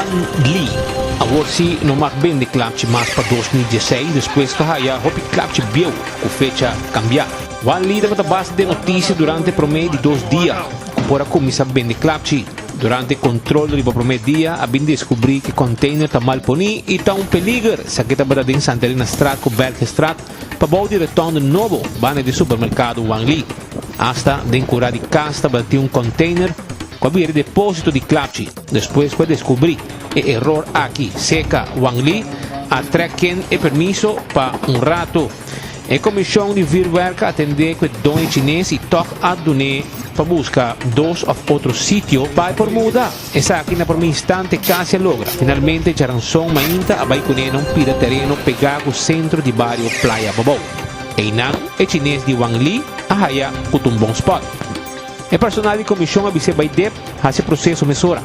Wan Li, Awor si no mag bende klapchi mas pa 2016 despues ku haya hopi klapchi bieu ku fecha kambiá. Wan Li tabata basta den notisia durante promé di dos dia ku por a kuminsá bende klapchi. Durante kontrol riba promé dia a bin deskubrí ku e kònteiner ta mal poní i ta un peliger, esaki tabata den Santa Elena Straat ku Bergestraat pabou di retònde nobo banda di supermerkado Wan Li. Asta den kurá di kas tabata tin un kònteiner ku a bira depósito di klapchi. Despues ku a deskubrí e eror aki seka Wang Li a trèk ken e permiso pa un ratu. E komishon di vürwèrk a atendé ku e doño chines i tòg a dun'é pa buska dos òf otro sitio pa e por muda. Esaki na promé instante kasi a logra. Finalmente djaranson mainta a bai kuné na un pida tereno pegá ku sentro di bario Playa Babou. Einan e chines di Wang Li a haya ku ta un bon spòt. E personal di komishon a bis'é bai dep hasi e proseso mesora.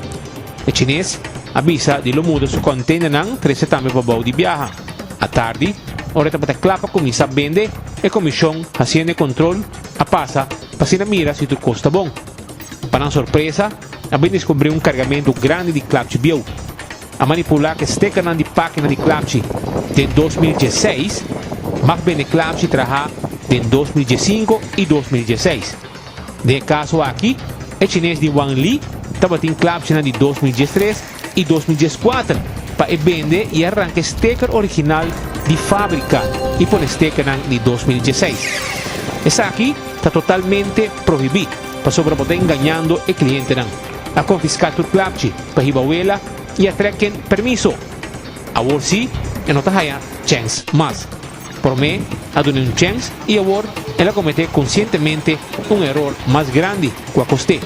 E chines a bisa di lo muda su kònteinernan trese tambe pa bou di biaha. Atardi, ora e tabata kla pa kuminsá bende, e komishon hasiendo e kontrol a pasa pa asina mira si tur kos ta bon. Pa nan sorpresa, a bin deskubrí un kargamentu grandi di klapchi bieu. A manipulá ku e stekernan di página di klapchi den 2016, mag bende klapchi trahá den 2015 i 2016. Den e kaso aki, e chines di Wang Li tabatin klapchinan di 2013 i 2014 pa e bende i a ranka e steker original di fábrika i pone stekernan di 2016. Esaki ta totalmente prohibí pasobra bo ta engañando e klientenan. A konfiská tur klapchi pa hiba wela i a trek ken permiso. Awor sí e no ta haya chèns mas. Promé a dun'é un chèns i awor el a kometé konsientemente un eror mas grandi ku a kost'é.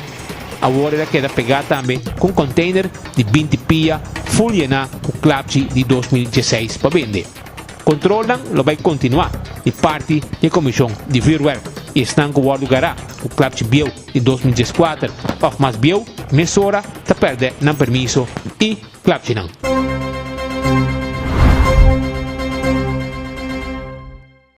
Awor el a keda pegá tambe ku un kònteiner di 20 pia ful yená ku klapchi di 2016 pa bende. Kontrolnan lo bai kontinuá di parti di e komishon di vürwèrk i esnan ku wòrdu gará ku klapchi bieu di 2014 òf mas bieu mesora ta pèrdè nan permiso i klapchinan.